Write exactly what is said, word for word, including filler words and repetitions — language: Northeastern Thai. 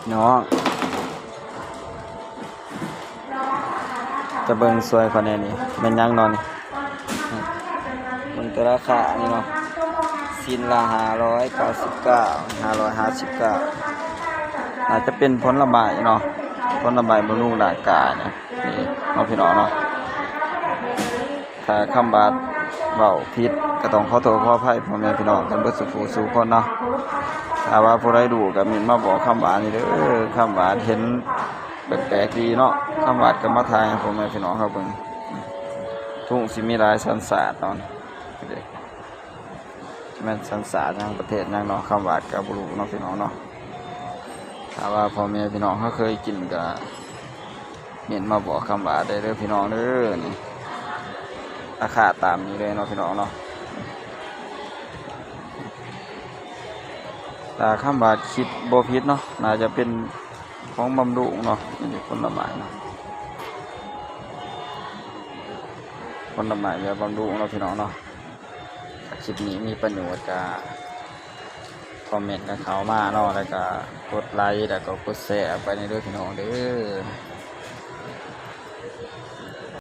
น้อง จะเบิ่งซอยเขาแหน่นี่ แม่นหยังนอนนี่ เบิ่งแต่ราคานี่เนาะ ชิ้นละห้าร้อยเก้าสิบเก้า ห้าร้อยห้าสิบเก้า อาจจะเป็นผลไม้เนาะ ผลไม้บำรุงร่างกายนะ นี่เนาะพี่น้องเนาะ ถ้าคำบาดเว้าผิดก็ต้องขอโทษขออภัยพ่อแม่พี่น้องกันเบิดสู่ผู้สู่คนเนาะ ถ้าว่าผู้ใดรู้ก็เม้นมาบอกคำบาดนี่เด้อ คำบาดเห็นแปลกๆดีเนาะ คำบาดก็มาถ่ายให้พ่อแม่พี่น้องเฮาเบิ่ง ทุ่งสิมีหลายสัญชาติเนาะ แม่นสัญชาติหยังประเทศหยังเนาะ คำบาดก็บ่รู้เนาะพี่น้องเนาะ ถ้าว่าพ่อแม่พี่น้องเฮาเคยกินก็เม้นมาบอกคำบาดได้เด้อพี่น้องเด้อ นี่ ราคาตามนี้เลยเนาะพี่น้องเนาะ ถ้าคำบาดคิดบ่ผิดเนาะ น่าจะเป็นของบำรุงเนาะ นี่ผลไม้เนาะ ผลไม้แบบบำรุงเนาะพี่น้องเนาะ ถ้าคลิปนี้มีประโยชน์ก็คอมเมนต์กันเข้ามาเนาะ แล้วก็กดไลค์ แล้วก็กดแชร์ไปในเด้อพี่น้องเด้อ